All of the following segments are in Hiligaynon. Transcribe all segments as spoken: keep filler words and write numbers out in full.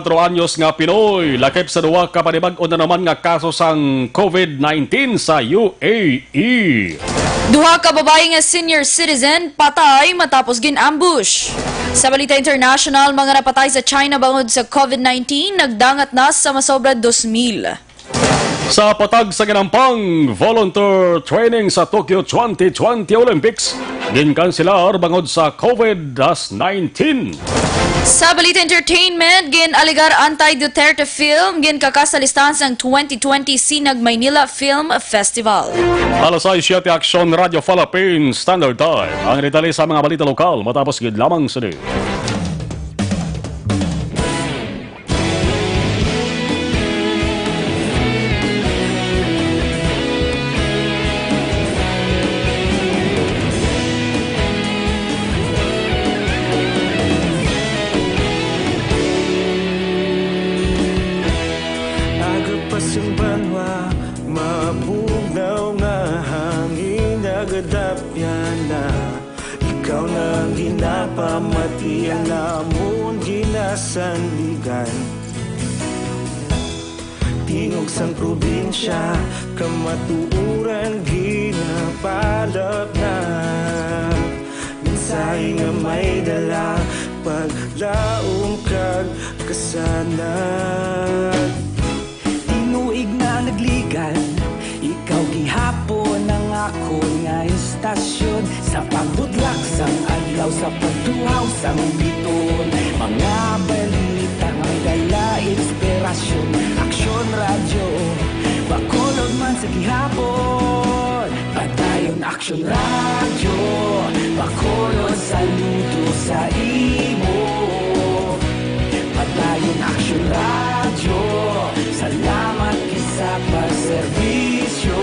Tro anyos nga Pinoy lakip sa duha ka panibag-o na naman nga kaso sang covid nineteen sa U A E. Duha ka babayi nga senior citizen patay matapos gin-ambush. Sa balita international, mga napatay sa China bangod sa covid nineteen nagdangat na sa masobra dos mil. Sa patag sa ginampang volunteer training sa Tokyo twenty twenty Olympics, ginkanselar bangod sa covid nineteen. Sa balita entertainment, gin-alegar anti-Duterte film ginkakas sa listahan sang twenty twenty Sinag Maynila Film Festival. Alas sais siyete, Aksyon Radyo Philippine Standard Time. Ang detalye sa mga balita lokal matapos gid lamang sini. Aga pa sing banwa, mabugnaw nga hangin, nagadapyan na. Ikaw na ang ginapamati, ang amon ginasandigan. Tingog sang probinsya, kamatuoran ginapalapnap. Mensahe nga may dala, paglaom kag kasanag. Tinuig na nagligan, ikaw gihapon ang akon nga istasyon. Sa pagbutlak sang adlaw, sa pagtuhaw sang bituon, mga balita nga may dala inspirasyon. Aksyon Radyo, Bacolod man sa gihapon. Padayon Aksyon Radyo, Bacolod, saludo sa imo. Padayon Aksyon Radyo, salamat gid sa pagserbisyo.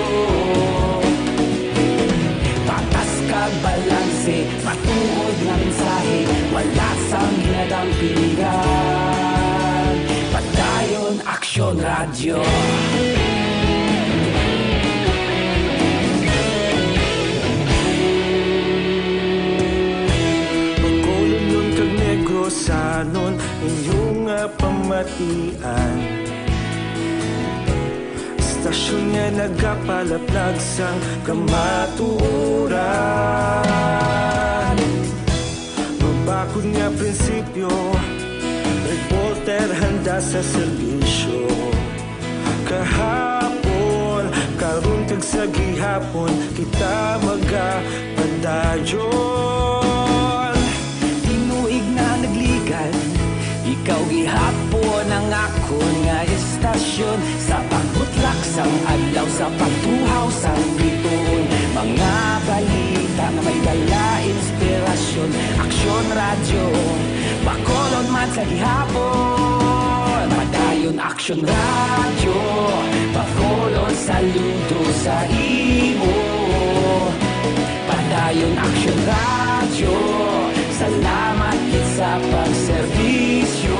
Patas kag balanse, matuod nga mensahe, wala sang ginadampigan. Padayon Aksyon Radyo. Bacolodnon kag Negrosanon, inyo nga pamatian. Istasyon nga nagapalaplag sang kamatuoran. Mabakod nga prinsipyo, reporter handa sa serbisyo. Kahapon, karon kag sa gihapon, kita magapadayon. Tinuig na nagligan, ikaw gihapon ang akon nga istasyon. Sa pagbutlak sang adlaw, sa pagtuhaw sang bituon, mga balita nga may dala inspirasyon. Aksyon Radyo, Bacolod man sa gihapon. Padayon Aksyon Radyo, Bacolod, saludo sa imo. Padayon Aksyon Radyo, salamat gid sa pagserbisyo.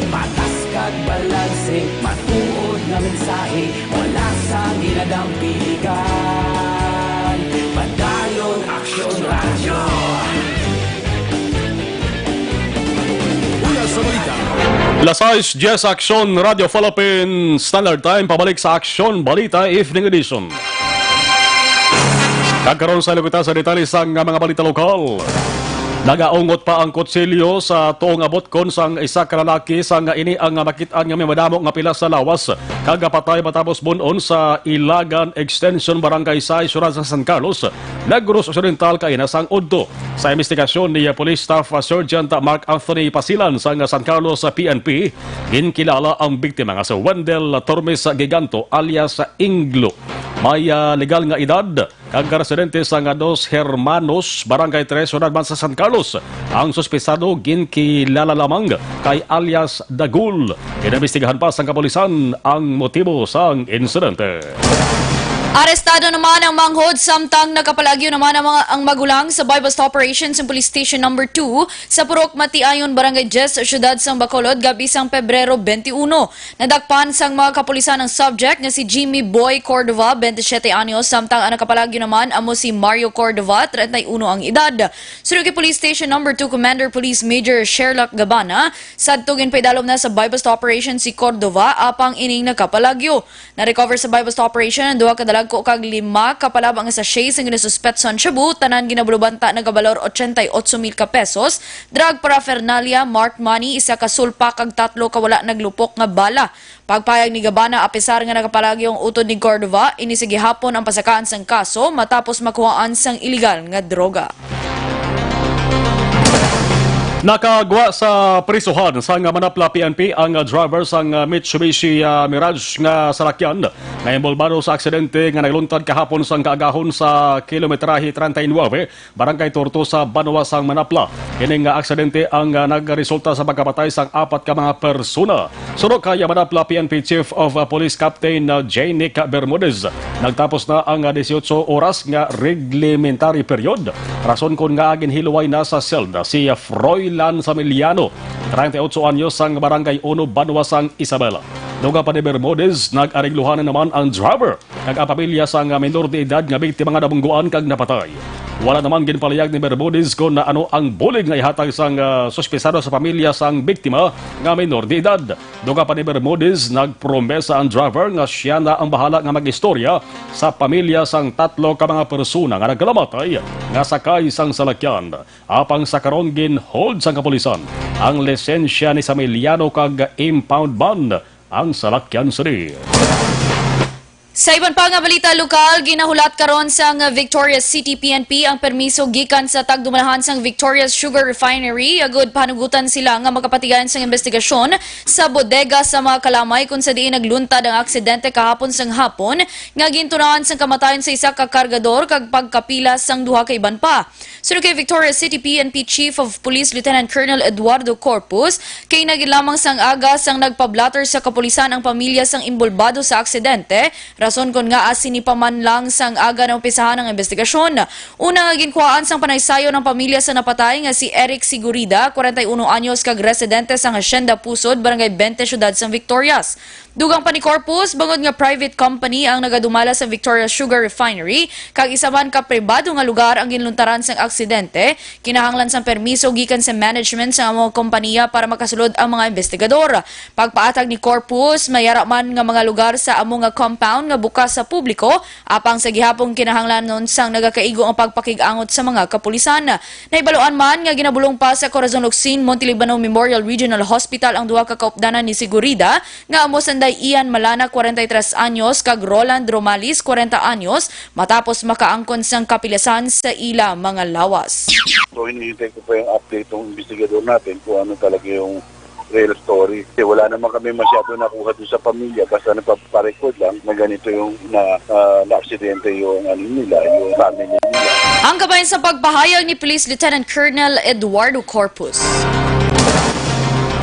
Patas kag balanse, matuod nga mensahe, wala sang ginadampigan. Padayon Aksyon Radyo. Una sa balita. Alas sais diyes, Aksyon Radyo Philippine Standard Time, pabalik sa Aksyon Balita Evening Edition. Kag karon sa ilugutan sa detalye sang mga balita lokal. Nagaungot pa ang kutsilyo sa tuong abutkon sang isa ka lalaki, sang ini ang makit-an nga may madamo nga pila sa lawas kag patay matapos bun-on sa Ilagan Extension, Barangay sais, Syudad sa San Carlos, Negros Occidental, kaina sang udto. Sa imbestigasyon ni Police Staff Sergeant Mark Anthony Pasilan sang San Carlos P N P, ginkilala ang biktima nga si Wendell Tormes Giganto alias Inglo. May, ah, legal nga edad kag residente sang Dos Hermanos, Barangay tres, Syudad man sa San Carlos. Ang suspetsado ginkilala lamang kay alias Dagul. Ginaimbestigahan pa sang kapulisan ang motibo sang insidente. Arestado naman ang manghod, samtang nakapalagyo naman ang mga, ang magulang sa buy-bust operation sa Police Station Number Two sa Purok Matiayon, Barangay Diez, Siyudad sang Bacolod, gab-i sang Pebrero twenty-one. Nadakpan sang mga kapulisan ang subject nga si Jimmy Boy Cordova, twenty-siete anyos, samtang ang nakapalagyo naman amo si Mario Cordova, treinta y uno ang edad. Suno kay Police Station Number Two Commander Police Major Sherlock Gabana, sadto ginpaidalom na sa buy-bust operation si Cordova apang ining nakapalagyo. Na-recover sa buy-bust operation ang duha ka dalagko kag lima ka palaba nga sachet sang ginasuspetsahan shabu, tanan ginabulubanta nagabalor ochenta y ocho mil ka pesos, drug paraphernalia, marked money, isa ka sulpak kag tatlo ka wala naglupok nga bala. Pagpahayag ni Gabana, apisar nga nakapalagyo ang utod ni Cordova, ini sa gihapon ang pasakaan sang kaso matapos makuhaan sang iligal nga droga. Nakagwa sa prisuhan sang Manapla P N P ang driver sang Mitsubishi, ah, Mirage nga salakyan nga inbolbado sa aksidente nga nagluntad kahapon sang kaagahon sa kilometrahe treinta y nueve, Barangay Tortosa, banwa sang Manapla. Kini nga aksidente ang, ah, nagresulta sa pagkamatay sang apat ka mga persona. Suno kay Manapla P N P Chief of, ah, Police Captain, ah, J Nick Bermudez, nagtapos na ang, ah, dieciocho oras nga reglementary period, rason kon ngaa ginhiluway na sa selda si, ah, Froilan Samiliano, treinta y ocho anyos, sang Barangay Uno, banwa sang Isabela. Dugang pa ni Bermudez, nag-aregluhan na naman ang driver kag ang pamilya sang, ah, minor de edad nga biktima nga nabungguan kag napatay. Wala naman ginpalihag ni Bermudez kon ano ang bulig nga ihatag sang, ah, suspesado sa pamilya sang biktima nga minor de edad. Dugang pa ni Bermudez, nagpromesa ang driver nga sia na ang bahala nga mag-istorya sa pamilya sang tatlo ka mga persona nga nagkalamatay nga sakay sang salakyan. Apang sa karon, gin-hold sang kapulisan ang lisensya ni Samiliano kag impound man ang salakyan sini. Sa iban pa nga balita lokal, ginahulat karon sang Victorias City P N P ang permiso gikan sa tagdumalahan sang Victorias Sugar Refinery agud pahanugutan sila nga makapatigayon sang investigasyon sa bodega sa mga kalamay kung sa diin nagluntad ang aksidente kahapon sang hapon nga gintunahan sang kamatayon sa isa ka kargador kag pagkapila sang duha ka iban pa. Suno kay Victorias City P N P Chief of Police Lieutenant Colonel Eduardo Corpus, kay nagin lamang sang aga sang nagpa-blotter sa kapulisan ang pamilya sang imbolbado sa aksidente, rason kon ngaa sini pa man lang sang aga naumpisahan ang investigasyon. Una nga ginkuhaan sang panaysayon ang pamilya sa napatay nga si Eric Sigurida, kwarenta y uno anyos, kag residente sang Hacienda Pusod, Barangay Twenty, Siyudad sang Victorias. Dugang pa ni Corpus, bangod nga private company ang nagadumala sa Victoria Sugar Refinery, kag isa man ka pribado nga lugar ang ginluntaran sang aksidente, kinahanglan sang permiso gikan sa management sa amo nga kompanya para makasulod ang mga investigador. Pagpaathag ni Corpus, may ara man nga mga lugar sa amo nga compound nga bukas sa publiko, apang sa gihapon kinahanglanon sang nagakaigo ang pagpakig-angot sa mga kapulisan. Nahibaluan man nga ginabulong pa sa Corazon Locsin Montelibano Memorial Regional Hospital ang duha ka kaupdanan ni Sigurida, nga amo sanday Ian Malana, kwarenta y tres anyos, kag Roland Romalis, kwarenta anyos, matapos makaangkon sang kapilasan sa ila mga lawas. So, hinihintay ko pa yung update ng investigador natin kung ano talaga yung real story. Kasi wala naman kami masyado nakuha dun sa pamilya, basta nagpaparecord lang na ganito yung na, ah, na-aksidente yung ano nila, yung family nila. Ang kabahin sa pagpahayag ni Police Lieutenant Colonel Eduardo Corpus.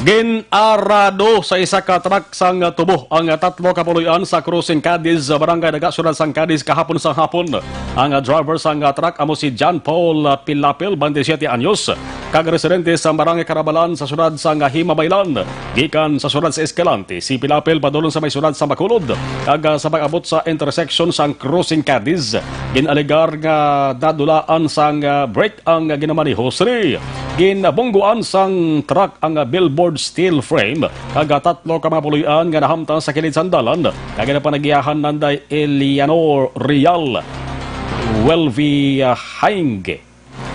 Gin-arado sa isa ka truck sang tubo ang tatlo ka puloy-an sa Crossing Cadiz, Barangay Daga, Siyudad sang Cadiz, kahapon sa hapon. Ang driver sang truck amo si John Paul Pilapil, twenty-siete anyos, kag residente sa Barangay Carabalan sa siyudad sang Himabaylan. Gikan sa siyudad sa Escalante si Pilapil padulong sa may siyudad sa Bacolod, kag, ah, sa pag-abot sa intersection sang Crossing Cadiz, gin-alegar nga nadulaan sang, ah, brake ang ginamaneho sini. Ginabungguan sang truck ang billboard steel frame kag tatlo ka mga puloy-an nga nahamtang sa kilid sang dalan nga ginapanagiahan nanday Eleanor Real, Welvy, ah, Hainge,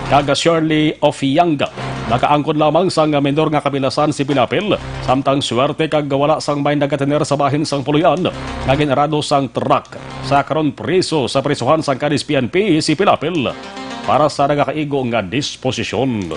kag Shirley Ofianga. Nakaangkon lamang sang minor nga kapilasan si Pilapil, samtang swerte kag wala sang may nagatener sa bahin sang puloy-an nga gin-arado sang truck. Sa karon, priso sa prisuhan sang Cadiz P N P si Pilapil para sa nagakaigo nga disposisyon.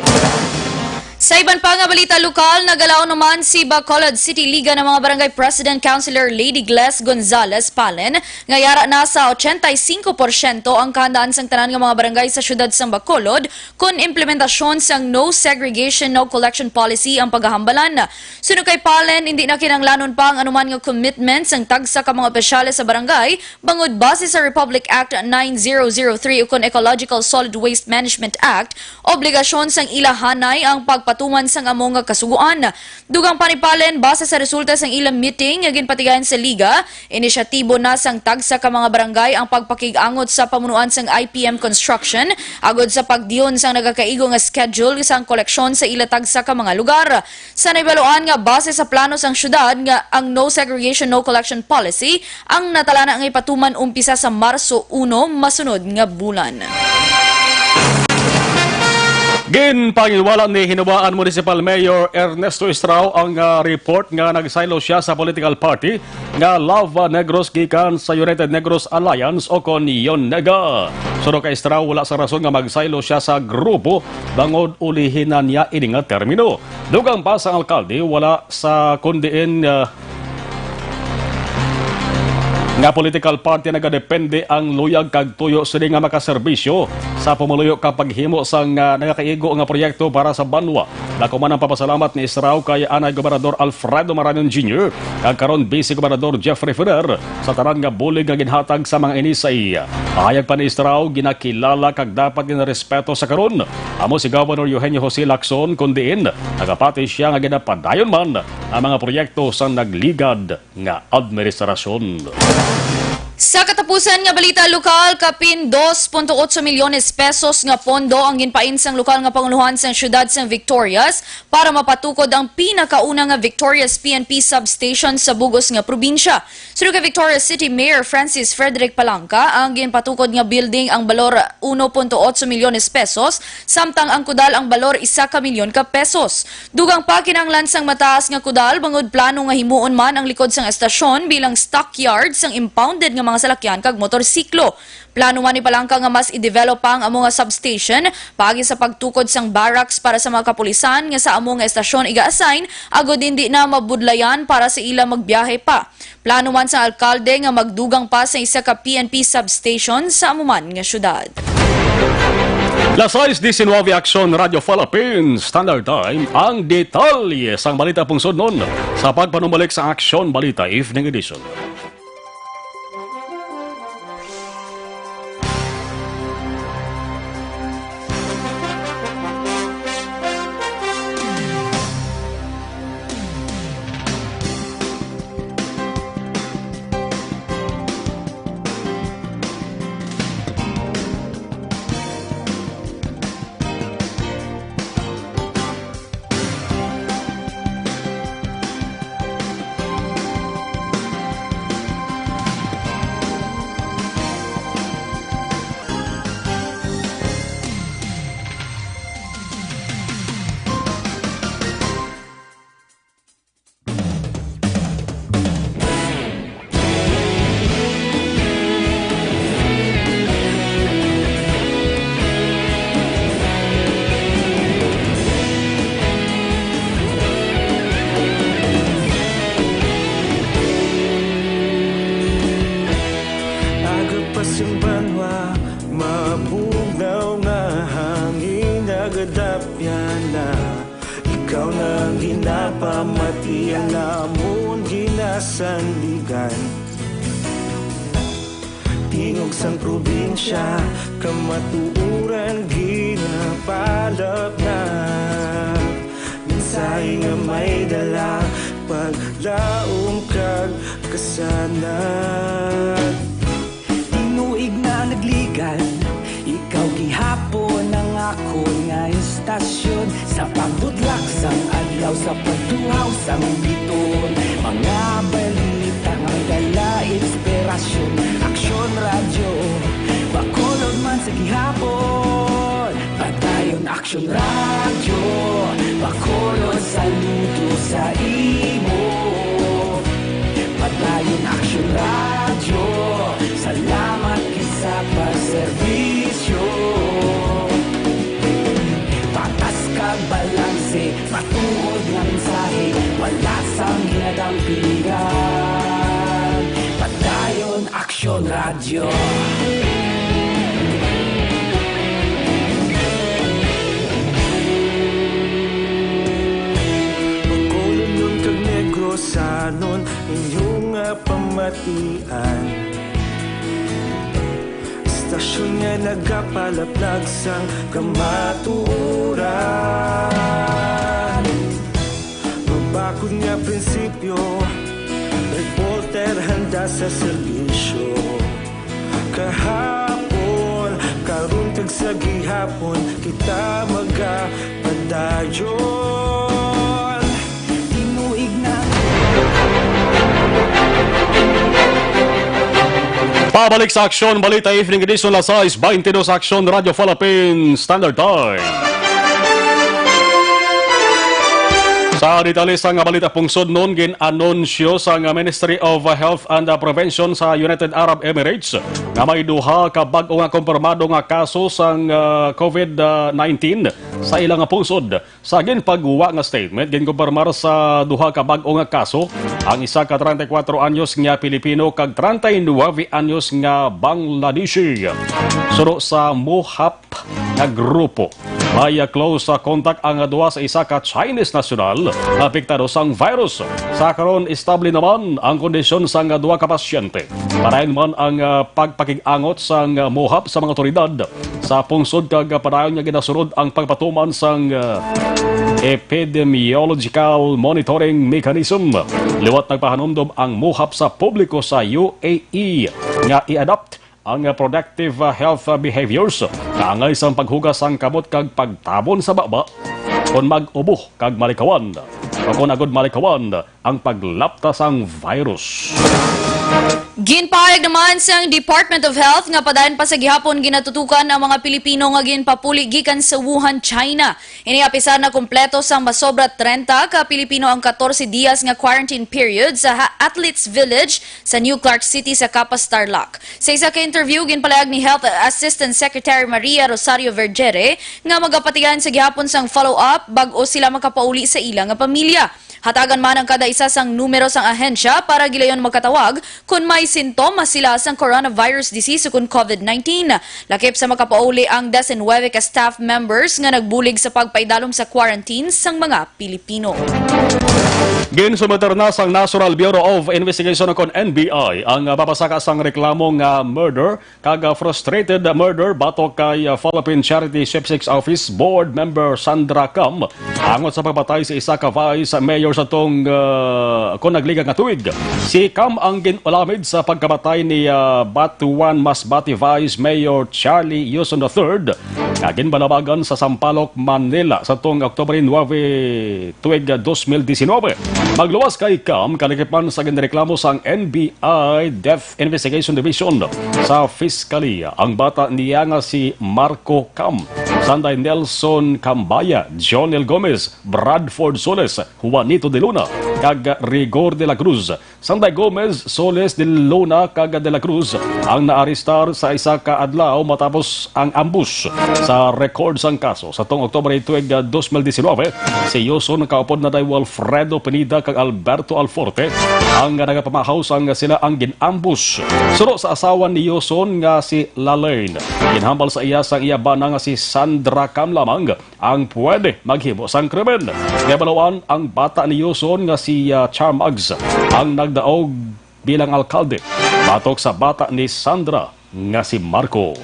Sa iban pa nga balita lokal, nagalaom naman si Bacolod City Liga ng mga Barangay President Councilor Lady Gles Gonzalez Palen nga yara na sa ochenta y cinco por ciento ang kahandaan sang tanan nga mga barangay sa siyudad sang Bacolod kon implementasyon sang No Segregation, No Collection Policy ang pagahambalan. Suno kay Palen, hindi na kinahanglanon pa ang anuman nga commitment sang tagsa ka mga opisyales sa barangay, bangod base sa Republic Act nine zero zero three ukon Ecological Solid Waste Management Act, obligasyon sang ila hanay ang pagpatuman sang amo nga kasugoan. Dugang pa ni Palen, base sa resulta sang ila meeting nga ginpatigayon sa Liga, inisyatibo na sang tagsa ka mga barangay ang pagpakig-angot sa pamunuan sang I P M Construction agod sa pagdihon sang nagakaigo nga schedule sang koleksyon sa ila tagsa ka mga lugar. Sa nahibaluan nga base sa plano sang syudad nga ang No Segregation, No Collection Policy ang natalana nga ipatuman umpisa sa Marso uno masunod nga bulan. Ginpanginwala ni Hinabaan Municipal Mayor Ernesto Estrao ang, ah, report nga nagsaylo siya sa political party nga Lava Negros gikan sa United Negros Alliance o kon YONEGA. Suno kay Estrao, wala sa rason nga magsaylo siya sa grupo bangod ulihi na niya ini nga termino. Dugang pa sang alkalde, wala sa kundiin, ah, nga political party nagadepende ang luyag kag tuyo sini nga makaserbisyo sa pumuluyo kag paghimo sang, ah, nagakaigo nga proyekto para sa banwa. Dako man ang papasalamat ni Estrao kay anay Gobernador Alfredo Marañon Junior kag karon Vice Gobernador Jeffrey Ferrer sa tanan nga bulig nga ginhatag sa mga ini sa iya. Pahayag pa ni Estrao, ginakilala kag dapat ginarespeto sa karon amo si Governor Eugenio Jose Lacson, kun diin nagapati siya nga ginapadayon man ang mga proyekto sang nagligad nga administrasyon. Sa katapusan nga balita lokal, kapin dos punto otso milyones pesos nga pondo ang ginpain sang lokal nga pangulohan sang siyudad sang Victorias para mapatukod ang pinakauna nga Victorias P N P substation sa bug-os nga probinsya. Suno kay Victorias City Mayor Francis Frederick Palanca, ang ginpatukod nga building ang balor uno punto otso milyones pesos, samtang ang kudal ang balor isa ka milyon ka pesos. Dugang pa, kinahanglan sang mataas nga kudal bangod plano nga himuon man ang likod sang estasyon bilang stockyard sang impounded nga mga salakyan kag motorsiklo. Plano man ni Palanca nga mas i-develop pa ang amo nga substation paagi sa pagtukod sang barracks para sa mga kapulisan nga sa amo nga estasyon iga-assign, agod indi na mabudlayan para sa ila magbiyahe pa. Plano man sang alkalde nga magdugang pa sa isa ka P N P substation sa amo man nga syudad. Las sais diecinueve, Aksyon Radio Philippines Standard Time, ang detalye sang balita pungsod nun sa pagpanumbalik sa Aksyon Balita Evening Edition. Agapas ang banwa, mabugnaw nga hangin, nagadapyan na. Ikaw na ang ginapamati, ang amon ginasandigan. Tingog sang probinsya, kamatuoran ginapalapnap. Mensahe nga may dala, paglaom kag kasanag. Tinuig na nagligad, ikaw gihapon ang akon nga estasyon. Sa pagbudlak sang adlaw, sa pagtuhaw sang biton, mga balita nga dala inspirasyon. Aksyon Radyo Bacolod man sa gihapon. Padayon Aksyon Radyo Bacolod, saludo sa imo. Padayon Aksyon Radyo, salamat gid sa pagserbisyo. Patas kag balanse, Nga mensahe, wala sang hinadang piligan. Padayon, Aksyon Radyo. Bacolodnon kag Negrosanon, inyo nga pamatian. Istasyon nga nagapalaplag sang kamatuoran. Mabakod nga prinsipyo, reporter handa sa serbisyo. Kahapon, karon kag sa gihapon, kita magapadayon. Tinuig na. Pabalik sa Aksyon Balita Evening Edition, alas sais beintidos, Aksyon Radyo Philippine Standard Time. Sa detalye sang balita, pungsod nun gin-anunsyo sang Ministry of Health and Prevention sa United Arab Emirates nga may duha ka bag-o nga kumpirmado nga kaso sang, ah, covid nineteen sa ilang pungsod. Sa ginpagwa nga statement, ginkumpirmar sa duha ka bag-o nga kaso ang isa ka treinta y cuatro anyos nga Pilipino kag treinta y nuebe anyos nga Bangladeshi. Suno sa Mohap nga grupo, may close contact ang duha sa isa ka Chinese national nga apektado sang virus. Sa karon, estable naman ang kondisyon sang duha ka pasyente. Padayon man ang, ah, pagpakig-angot sang Mohap sa mga otoridad sa pungsod kag padayon nga ginasunod ang pagpatuman sang, ah, epidemiological monitoring mechanism. Liwat nagpahanumdom ang Mohap sa publiko sa U A E nga i-adapt ang productive, ah, health, ah, behaviors, kaangay sang paghugas sang kamot kag pagtabon sa baba kon mag-ubo kag malikawan, o kon agud malikawan ang paglapta sang virus. Ginpahayag naman sang Department of Health nga padayon pa sa gihapon ginatutukan ang mga Pilipino nga ginpapuli gikan sa Wuhan, China. Ini apisar na kompleto sang masobra treinta ka Pilipino ang katorse dias nga quarantine period sa ha-, Athletes Village sa New Clark City sa Capas, Tarlac. Sa isa ka interview, ginpalayag ni Health Assistant Secretary Maria Rosario Vergere nga magapatian sa gihapon sang follow-up bag-o sila makapauli sa ila nga pamilya. Hatagan man ang kada isa sang numero sang ahensya para gilayon magkatawag kon may sintomas sila sang coronavirus disease ukon covid nineteen. Lakip sa makapauli ang disinuebe ka staff members nga nagbulig sa pagpaidalom sa quarantine sang mga Pilipino. Ginsumiter na sang National Bureau of Investigation, kon N B I, ang, ah, mapasaka sang reklamo nga murder kag, ah, frustrated murder batok kay, ah, Philippine Charity Sweepstakes Office Board Member Sandra Cam, angot sa pagpatay sa isa ka vice mayor sa tong, ah, kon nagliga nga tuig. Si Cam ang gin-ulamid sa pagkamatay ni, ah, Batuan Masbate Vice Mayor Charlie Yuson the third, nga ginbalabagan sa Sampaloc, Manila, sa tong Oktubre nuebe, tuig dos mil disinube. Magluwas kay Cam, kalakip man sa ginreklamo sang N B I Death Investigation Division sa Fiscalía ang bata niya nga si Marco Cam, sanday Nelson Cambaya, Jonel Gomez, Bradford Soles, Juanito de Luna, kag Rigor de la Cruz. Sanday Gomez, Soles, de Luna, kag de la Cruz ang naarestar sa isa ka adlaw matapos ang ambush. Sa record sang kaso, sa tong Oktubre tuig dos mil disinube, si Yuson nakaupod na day Wilfredo Pineda kag Alberto Alforte ang nagapamahaw sang sila ang gin-ambush. Suno sa asawa ni Yuson nga si Lalaine, ginhambal sa iya sang iya bana nga si Sandra Cam lamang ang pwede maghimo sang krimen. Nabaluan ang bata ni Yuson nga si, ah, Charmags ang nagdaog bilang alkalde, batok sa bata ni Sandra nga si Marco.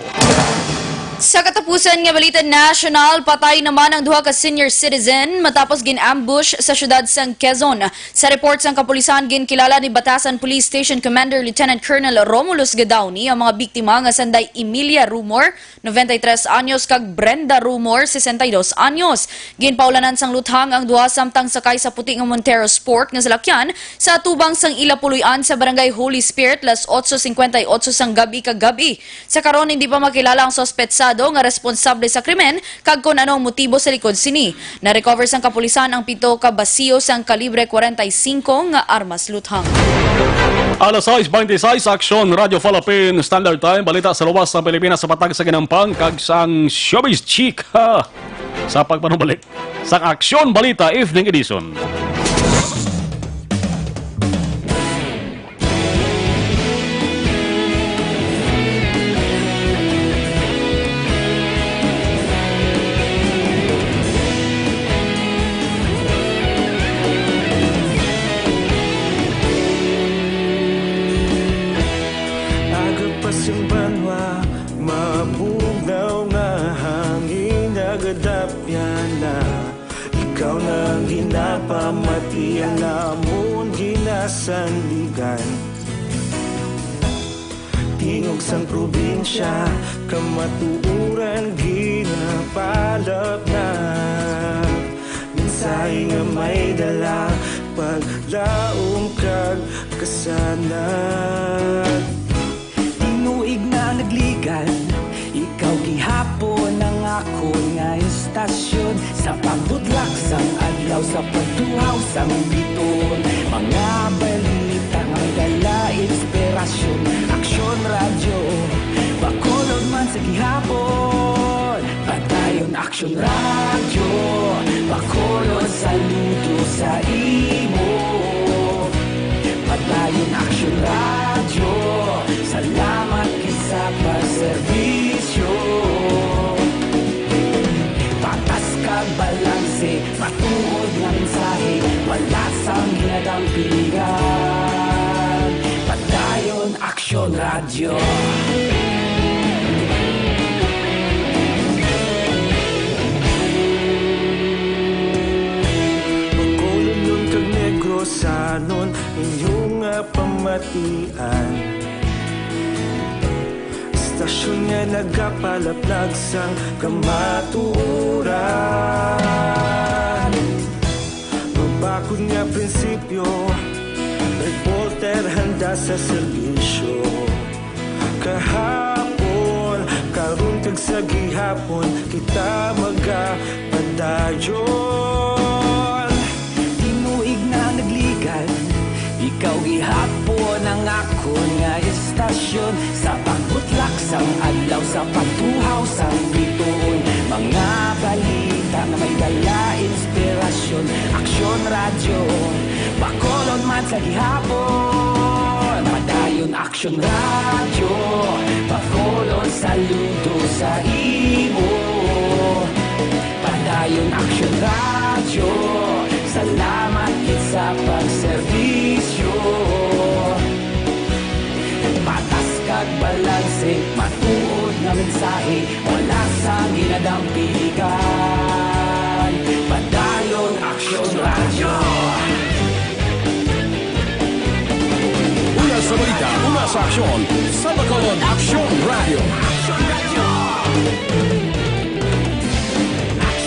Sa katapusan nga balita nasyonal, patay naman ang duha ka senior citizen matapos gin-ambush sa siyudad sang Quezon. Sa report sang kapulisan, ginkilala ni Batasan Police Station Commander Lieutenant Colonel Romulus Gadauni ang mga biktima nga sanday Emilia Rumor, noventa y tres anyos, kag Brenda Rumor, sesenta y dos anyos. Ginpaulanan sang luthang ang duha samtang sakay sa puti nga Montero Sport nga salakyan sa atubang sang ila puloy-an sa Barangay Holy Spirit, las otso cincuenta y ocho sang gab-i kagab-i. Sa karon, hindi pa makilala ang suspetsado nga responsable sa krimen kag kon ano ang motibo sa likod sini. Na-recover sang kapulisan ang pito ka basiyo sang kalibre kwarenta y singko nga armas luthang. Alas sais beintiseis, Aksyon Radyo Philippine Standard Time. Balita sa luwas sang Pilipinas sa patag sa ginampang kag sang showbiz chika. sa pagpanubalik sang Aksyon Balita Evening Edition. Aga pa sing banwa, mabugnaw nga hangin nagadapyan na. Ikaw na ang ginapamatian namon ginasandigan. Tingog sang probinsya, kamatuoran ginapalapnap. Mensahe nga may dala, paglaom kag kasanag. Tinuig na nagligad, ikaw gihapon ang akon nga istasyon. Sa pagbutlak sang adlaw, sa pagtuhaw sang bituon, mga balita nga may dala inspirasyon. Aksyon Radyo, Bacolod man sa gihapon. Padayon Aksyon Radyo, Bacolod, saludo sa imo. Padayon Aksyon Radyo, salamat gid sa pagserbisyo. Patas kag balanse, matuod nga mensahe, wala sang ginadampigan. Padayon Aksyon Radyo. Bacolodnon kag Negrosanon, inyo nga pamatian. Istasyon nga nagapalaplag sang kamatuoran. Mabakod nga prinsipyo, reporter handa sa serbisyo. Kahapon, karon kag sa gihapon, kita magapadayon. Tinuig na nagligad, ikaw gihapon ang akon nga istasyon. Sa pagbutlak sang adlaw, sa pagtuhaw sang bituon, mga balita nga may dala inspirasyon. Aksyon Radyo, Bacolod man sa gihapon. Padayon Aksyon Radyo, Bacolod, saludo sa imo. Padayon Aksyon Radyo, salamat gid sa pagserbisyo. Patas kag balanse, matuod nga mensahe, wala sang ginadampigan. Padayon Aksyon Radyo. Una sa balita, una sa aksyon, sa Bacolod Aksyon Radyo.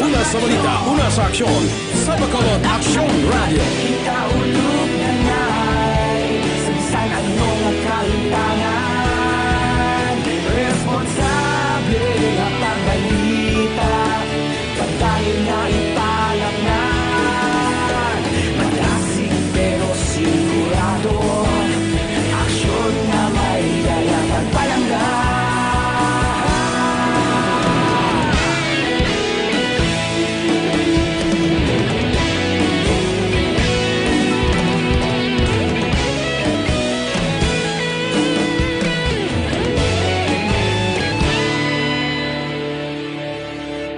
Una sa balita, una sa aksyon, sa Bacolod Aksyon Radyo. Kita ulog na ngay, sa bisan ano nga kahimtangan, responsable nga pagbalita. Padayon nga ipalapngan, madasig pero sigurado. Aksyon nga may dala kag palangga.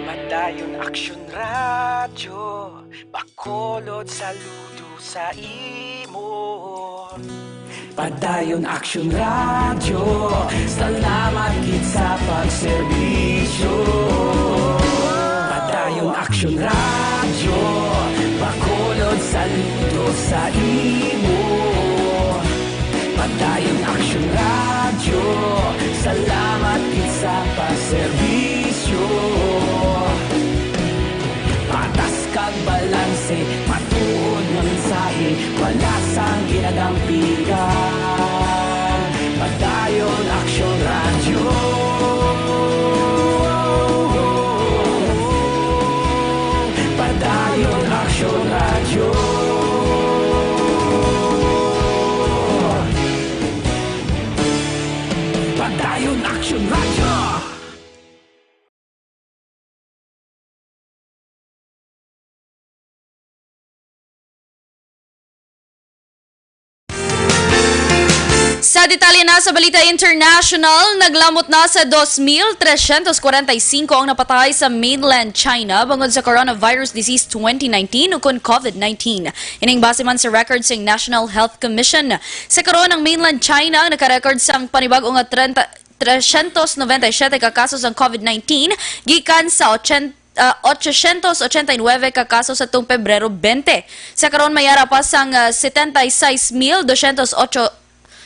Padayon Aksyon Radyo, Bacolod, saludo sa imo. Padayon Aksyon Radyo, salamat gid sa pagserbisyo. Padayon Aksyon Radyo, Bacolod, saludo sa imo. Padayon Aksyon Radyo, salamat gid sa pagserbisyo. Patas kag balanse, matuod nga mensahe, wala sang ginadampigan. Padayon Aksyon Radyo. Padayon Aksyon Radyo. Padayon Aksyon Radyo. Sa detalye na sa balita international, naglamot na sa dos mil tresyentos kwarenta y singko ang napatay sa mainland China bangod sa coronavirus disease twenty nineteen ukon COVID nineteen. Ining base man sa record sang National Health Commission. Sa karon, ang mainland China ang nakarecord sang panibag-o nga trenta, tresyentos noventa y siyete ka kaso sang COVID nineteen, gikan sa ochenta, ah, ochosyentos ochenta y nuebe ka kaso sa tuong Pebrero bente. Sa karon, may ara pa sang, ah, setenta y seis mil dosyentos ocho,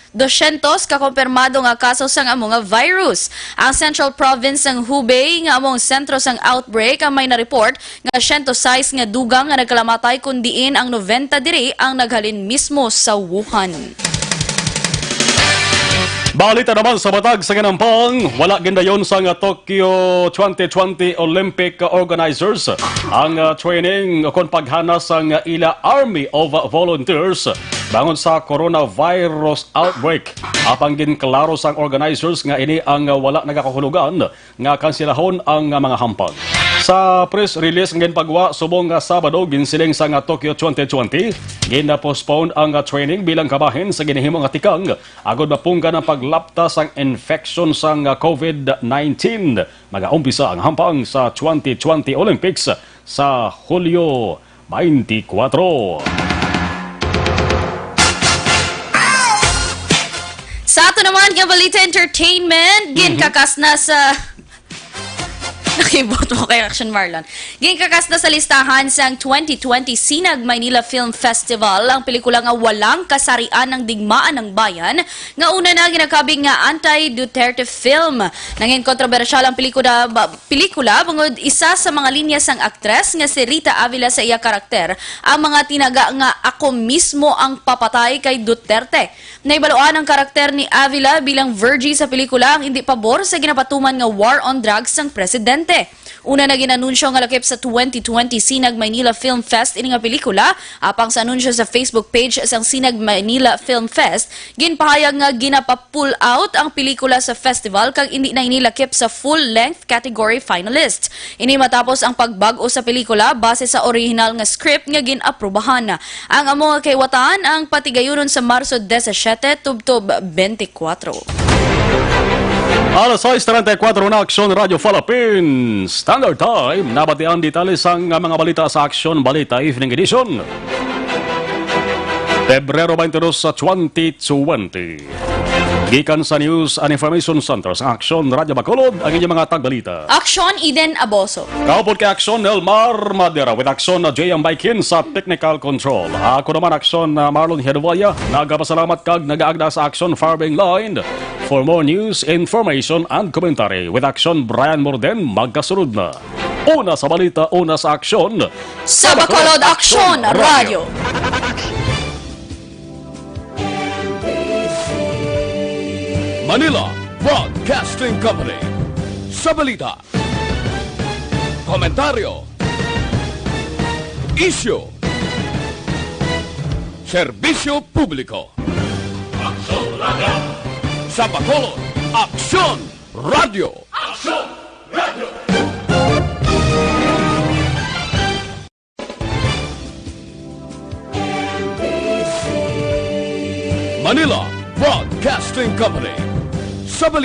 dosyentos ka kumpirmado nga kaso sang amo nga virus. Ang Central Province sang Hubei, nga amo ang sentro sang outbreak, ang may na-report nga siyento sais nga dugang nga nagkalamatay, kun diin ang nobenta diri ang naghalin mismo sa Wuhan. Balita naman sa matag sa ginampang, wala gindayon sang Tokyo twenty twenty Olympic organizers ang, ah, training o kon paghana sang ila Army of Volunteers bangod sa coronavirus outbreak. Apang ginklaro sang organizers nga ini ang, ah, wala nagakahulugan nga kansilahon ang mga hampang. Sa press release nga ginpagwa subong nga Sabado, ginsiling sa nga Tokyo twenty twenty, gina-postpone ang training bilang kabahin sa ginahimo nga tikang agod mapunggan ang paglapta sang infection sang COVID nineteen. Magaumpisa ang hampang sa twenty twenty Olympics sa Hulyo twenty-four. Sa ato naman nga balita entertainment, Mhm. ginkakas na sa nakibot mo kay Action Marlon. Ginkakas na sa listahan sang twenty twenty Sinag Maynila Film Festival ang pelikula nga walang kasarian ng Digmaan ng Bayan, nga una na ginakabig nga anti-Duterte film. Nangin kontrobersyal ang pelikula, ba-, pelikula bangod isa sa mga linya sang aktres nga si Rita Avila sa iya karakter ang mga tinaga nga "Ako mismo ang papatay kay Duterte." Nahibaluan ang karakter ni Avila bilang Virgie sa pelikula ang indi pabor sa ginapatuman nga war on drugs sang presidente. Una na gin-anunsyo nga lakip sa twenty twenty Sinag Maynila Film Fest ini nga pelikula, apang sa anunsyo sa Facebook page sang Sinag Maynila Film Fest, ginpahayag nga ginapa-pull out ang pelikula sa festival kag indi na ini lakip sa full-length category finalists. Ini matapos ang pagbag-o sa pelikula base sa orihinal nga script nga gin-aprubahan. Ang amo nga kahiwatan ang patigayunon sa Marso disisiete tubtob bente-kuwatro. Alas sais treinta y cuatro na, Aksyon Radio Philippines Standard Time. Nabatian detalye sang mga balita sa Aksyon Balita Evening Edition, Pebrero twenty-two sa twenty twenty. Gikan sa News and Information Center sa Aksyon Radio Bacolod, ang inyong mga tagbalita. Aksyon, Eden Aboso. Kaupod kay Aksyon, Nelmar Madera, with Aksyon na J M Baikin sa technical control. Ako naman, Aksyon na Marlon Hedovoya, nagapasalamat kag nagaagda sa Aksyon Firing Line. For more news, information, and commentary, with Aksyon Brian Morden, magkasunod na. Una sa balita, una sa aksyon. Sa Bacolod, Aksyon Radio. Manila Broadcasting Company. Sa balita, komentaryo, isyu, serbisyo publiko. Aksyon Radio. Sa Bacolod, Aksyon Radio. Aksyon Radio. Manila Broadcasting Company. Sa balita.